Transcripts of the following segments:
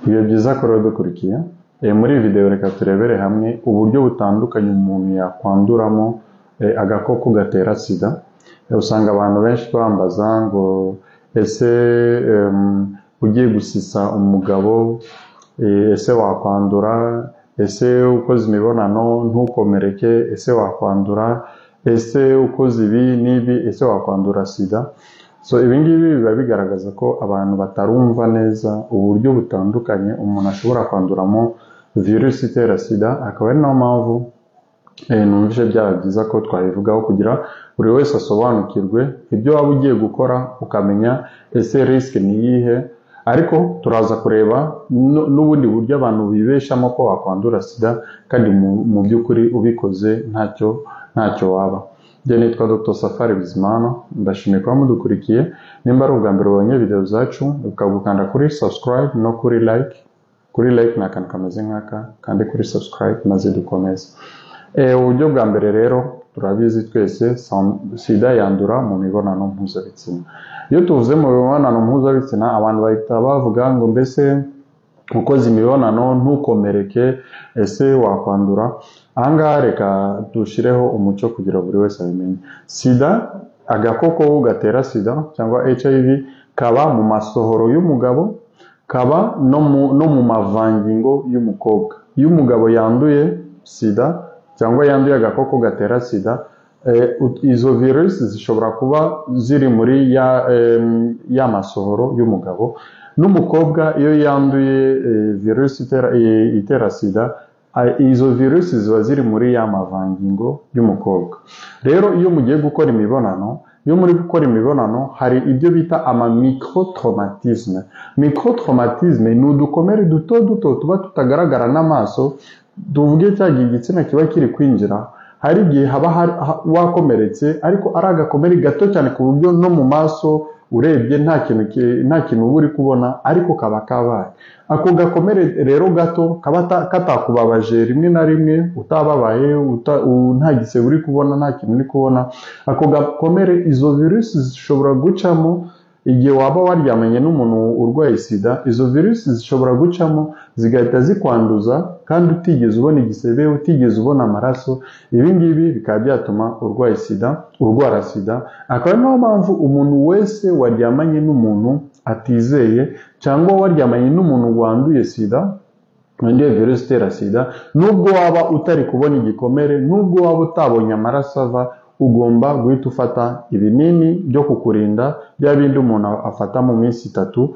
Ibihe byiza kuri dukurikiye. Muri iyi video reka turebere hamwe uburyo butandukanye umuntu yakwanduramo agakoko gatera sida. Usanga abantu benshi bambaza ngo ese ugiye gusisa umugabo, ese wakwandura? Ese ukoze imibonano ntukomereke, ese wakwandura? Ese ukoze ibi n'ibi, ese wakwandura sida? So ibi ngibi biba bigaragaza ko abantu batarumva neza uburyo butandukanye umuntu ashobora kwanduramo virusi itera sida, akaba ari nayo mpamvu numvise byaba byiza ko twabivugaho kugira buri wese asobanukirwe ibyo waba ugiye gukora, ukamenya ese risque ni iyihe. Ariko turaza kureba n'ubundi buryo abantu bibeshamo ko wakwandura sida kandi mu by'ukuri ubikoze ntacyo waba. Njye nitwa Dr Safari Bizimana, ndashimiye kuba mudukurikiye. Nimba ari ubwa mbere ubonye video zacu, ukagukanda kuri subscribe no kuri like. Kuri like ni akantu kameze nk'aka, kandi kuri subscribe, maze dukomeze. Uburyo bwa mbere rero turabizi twese, sida yandura mu mibonano mpuzabitsina. Iyo tuvuze mu mibonano mpuzabitsina, abantu bahita bavuga ngo mbese ukoze imibonano ntukomereke, ese wakwandura? Ahangaha reka dushireho umucyo kugira buri wese abimenye. Sida, agakoko gatera sida cyangwa HIV, kaba mu masohoro y'umugabo, kaba no mu mavangingo y'umukobwa. Iyo umugabo yanduye sida cyangwa yanduye agakoko gatera sida, izo virusi zishobora kuba ziri muri ya masohoro y'umugabo. N'umukobwa iyo yanduye virusi itera sida, izo virusi ziba ziri muri ya mavangingo y'umukobwa. Rero iyo mugiye gukora imibonano, iyo muri gukora imibonano hari ibyo bita ama microtraumatisme. Microtraumatisme ni udukomere duto duto tuba tutagaragara n'amaso. Tuvuge cya gihe igitsina kiba kiri kwinjira, hari igihe haba wakomeretse ariko ari agakomere gato cyane ku buryo no mu maso urebye nta kintu uba uri kubona, ariko kaba kabaye. Ako gakomere rero gato kaba katakubabaje rimwe na rimwe, utababaye, nta gisebe uri kubona, nta kintu uri kubona. Ako gakomere izo virusi zishobora gucamo. Igihe waba waryamanye n'umuntu urwaye sida, izo virusi zishobora gucamo zigahita zikwanduza kandi utigeze ubona igisebe, utigeze ubona amaraso. Ibi ngibi bikaba byatuma urwaye sida, urwara sida. Akaba ari nayo mpamvu umuntu wese waryamanye n'umuntu atizeye cyangwa waryamanye n'umuntu wanduye sida, wanduye virusi itera sida, nubwo waba utari kubona igikomere, nubwo waba utabonye amaraso ava, ugomba guhita ufata ibinini byo kukurinda, bya bindi umuntu afata mu minsi 3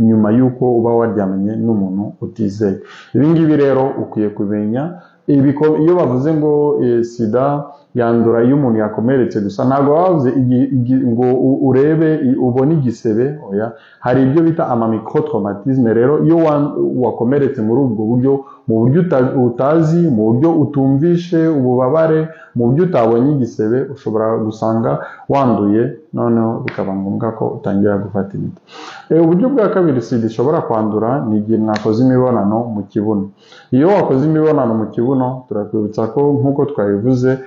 nyuma y'uko uba waryamanye n'umuntu utizeye. Ibi ngibi rero ukwiye kumenya. Iyo bavuze ngo sida yandura iyo umuntu yakomeretse gusa, ntabwo bavuze ngo urebe ubone igisebe, oya. Hari ibyo bita ama microtraumatisme. Rero iyo wakomeretse muri ubwo buryo, mu buryo utazi, mu buryo utumvishe ububabare, mu buryo utabonye igisebe, ushobora gusanga wanduye, noneho bikaba ngombwa ko utangira gufata imiti. Uburyo bwa kabiri sida ishobora kwandura ni igihe mwakoze imibonano mu kibuno. Iyo wakoze imibonano mu kibuno, turakwibutsa ko nk'uko twabivuze,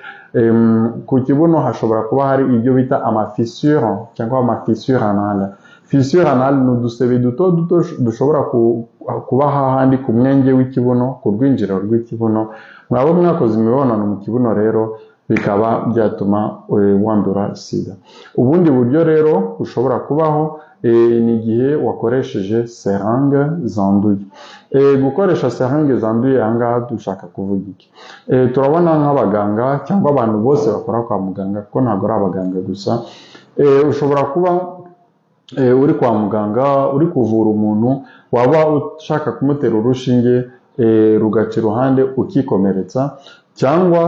ku kibuno hashobora kuba hari ibyo bita amafissure cyangwa amafissure anale. Fissure anale ni udusebe duto duto dushobora kuba hahandi ku mwenge w'ikibuno, ku rwinjiriro rw'ikibuno. Mwaba mwakoze imibonano mu kibuno rero bikaba byatuma wandura sida. Ubundi buryo rero bushobora kubaho ni igihe wakoresheje seringue zanduye. Gukoresha seringue zanduye ahangaha dushaka kuvuga iki? Turabona nk'abaganga cyangwa abantu bose bakora kwa muganga, kuko ntabwo ari abaganga gusa. Ushobora kuba uri kwa muganga uri kuvura umuntu, waba ushaka kumutera urushinge, rugaca iruhande ukikomeretsa, cyangwa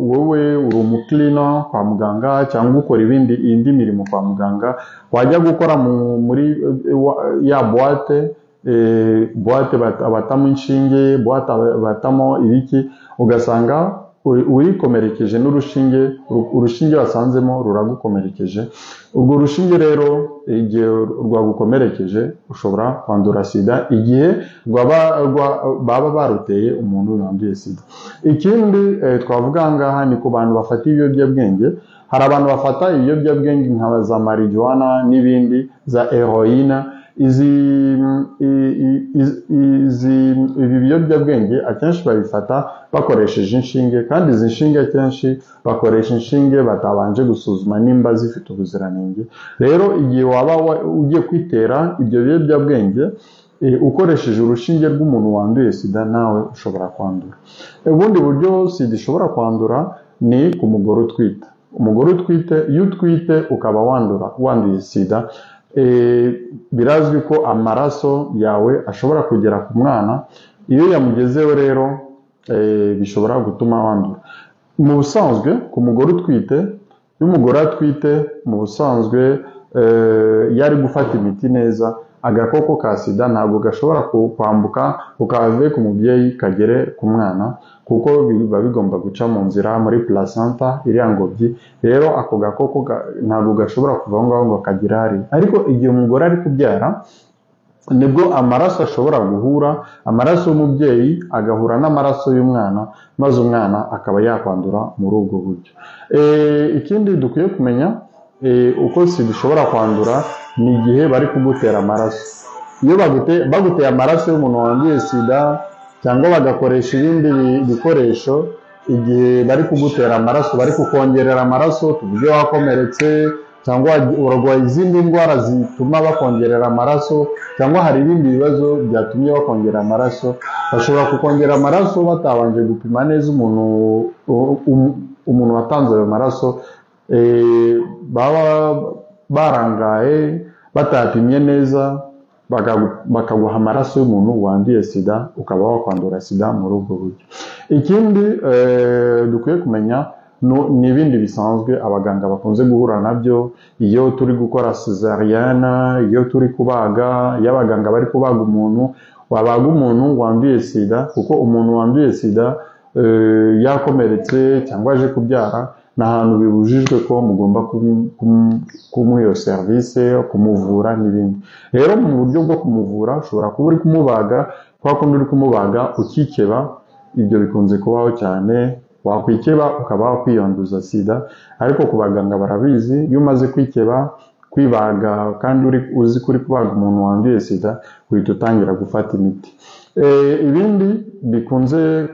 wowe uri umucleaner kwa muganga cyangwa ukora indi mirimo kwa muganga, wajya gukora muri ya boîte, boîte batamo inshinge, boîte batamo ibiki, ugasanga urikomerekeje n'urushinge, urushinge wasanzemo ruragukomerekeje. Urwo rushinge rero igihe rwagukomerekeje ushobora kwandura sida igihe baba baruteye umuntu wanduye sida. Ikindi twavuga ahangaha ni ku bantu bafata ibiyobyabwenge. Hari abantu bafata ibiyobyabwenge nka za marijuana n'ibindi, za heroine, izi Ibi biyobyabwenge akenshi babifata bakoresheje inshinge, kandi izi nshinge akenshi bakoresha inshinge batabanje gusuzuma nimba zifite ubuziranenge. Rero igihe waba ugiye kwitera ibyo biyobyabwenge ukoresheje urushinge rw'umuntu wanduye sida, nawe ushobora kwandura. Ubundi buryo sida ishobora kwandura ni ku mugore utwite. Umugore utwite, iyo utwite ukaba wanduye sida, birazwi ko amaraso yawe ashobora kugera ku mwana. Iyo yamugezeho rero bishobora gutuma wandura. Mu busanzwe ku mugore utwite, iyo umugore atwite mu busanzwe iyo ari gufata imiti neza, agakoko ka sida ntabwo gashobora kwambuka ngo kave ku mubyeyi kagere ku mwana, kuko biba bigomba guca mu nzira muri placenta, iriya ngobyi. Rero ako gakoko ntabwo gashobora kuva aho ngaho ngo kagere hariya. Ariko igihe umugore ari kubyara, nibwo amaraso ashobora guhura, amaraso y'umubyeyi agahura n'amaraso y'umwana, maze umwana akaba yakwandura muri ubwo buryo. Ikindi dukwiye kumenya uko sida ishobora kwandura ni igihe bari kugutera amaraso. Iyo baguteye amaraso y'umuntu wanduye sida, cyangwa bagakoresha ibindi bikoresho igihe bari kugutera amaraso, bari kukongerera amaraso, tuvuge wakomeretse cyangwa urwaye izindi ndwara zituma bakongerera amaraso, cyangwa hari ibindi bibazo byatumye bakongera amaraso, bashobora kukongera amaraso batabanje gupima neza umuntu watanze ayo maraso, baba barangaye batapimye neza, bakaguha amaraso y'umuntu wanduye sida, ukaba wakwandura sida muri ubwo buryo. Ikindi dukwiye kumenya ni ibindi bisanzwe abaganga bakunze guhura nabyo iyo turi gukora césarienne, iyo turi kubaga, iyo abaganga bari kubaga umuntu, wabaga umuntu wanduye sida, kuko umuntu wanduye sida yakomeretse cyangwa aje kubyara, ni ahantu bibujijwe ko mugomba kumuha iyo serivisi, kumuvura n'ibindi. Rero mu buryo bwo kumuvura ushobora kuba uri kumubaga, kwa kundi uri kumubaga ukikeba, ibyo bikunze kubaho cyane, wakwikeba ukaba wakwiyanduza sida. Ariko ku baganga barabizi, iyo umaze kwikeba, kwibaga kandi uzi ko uri kubaga umuntu wanduye sida, uhita utangira gufata imiti. Ibindi bikunze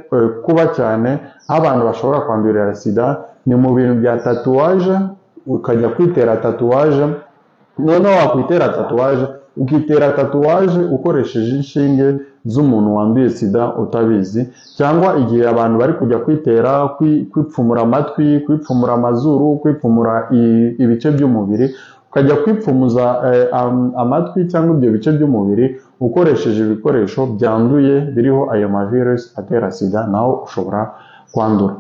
kuba cyane aho abantu bashobora kwandurira sida ni mu bintu bya tatouage. Ukajya kwitera tatouage, noneho wakwitera tatouage, ukitera tatouage ukoresheje inshinge z'umuntu wanduye sida utabizi, cyangwa igihe abantu bari kujya kwitera, kwipfumura amatwi, kwipfumura amazuru, kwipfumura ibice by'umubiri, ukajya kwipfumuza amatwi cyangwa ibyo bice by'umubiri ukoresheje ibikoresho byanduye biriho ayo mavirusi atera sida, naho ushobora kwandura.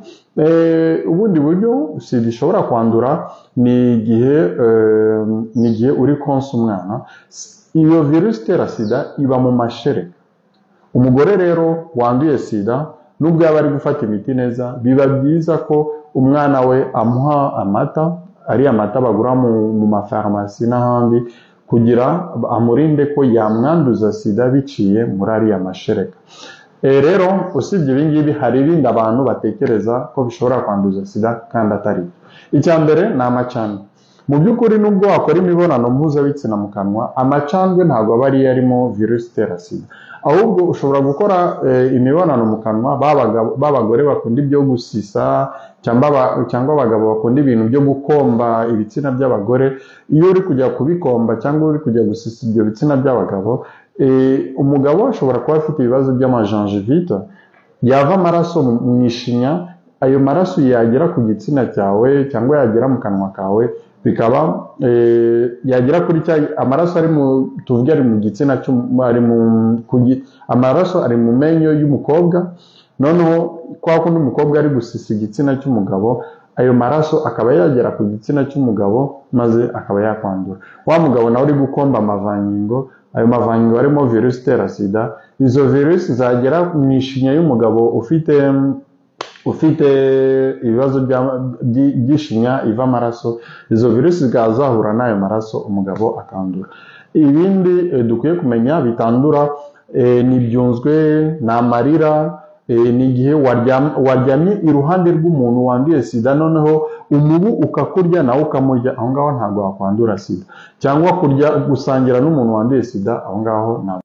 Ubundi buryo sida ishobora kwandura ni igihe uri konsa umwana. Iyo virusi itera sida iba mu mashereka. Umugore rero wanduye sida, nubwo yaba ari gufata imiti neza, biba byiza ko umwana we amuha amata, ari amata bagura mu mafarumasi n'ahandi, kugira amurinde ko yamwanduza sida biciye muri ariya mashereka. Rero usibye ibi ngibi, hari ibindi abantu batekereza ko bishobora kwanduza sida kandi atari byo. Icya mbere ni amacandwe. Mu by'ukuri nubwo wakora imibonano mpuzabitsina mu kanwa, amacandwe ntabwo aba ariyo arimo virusi itera sida. Ahubwo ushobora gukora imibonano mu kanwa, b'abagore bakunda ibyo gusisa, cyangwa abagabo bakunda ibintu byo gukomba ibitsina by'abagore. Iyo uri kujya kubikomba cyangwa uri kujya gusisa ibyo bitsina by'abagabo, umugabo ashobora kuba afite ibibazo by'amagingivite, yava amaraso mu ishinya, ayo maraso yagera ku gitsina cyawe cyangwa yagera mu kanwa kawe, bikaba yagera kuri cya amaraso ari mu, tuvuge ari mu gitsina, ari mu amaraso ari mu menyo y'umukobwa, noneho kwa kundi umukobwa ari gusisa igitsina cy'umugabo, ayo maraso akaba yagera ku gitsina cy'umugabo maze akaba yakwandura. Wa mugabo nawe uri gukomba amavangingo, ayo mavangingo arimo virusi itera sida, izo virusi zagera mu ishinya y'umugabo ufite ibibazo by'ishinya iva amaraso, izo virusi zikaba zahura n'ayo maraso, umugabo akandura. Ibindi dukwiye kumenya bitandura ni ibyunzwe, ni amarira, ni igihe waryamye iruhande rw'umuntu wanduye sida, noneho umubu ukakurya nawe ukamurya, aho ngaho ntabwo wakwandura sida. Cyangwa gusangira n'umuntu wanduye sida, aho ngaho ntabwo.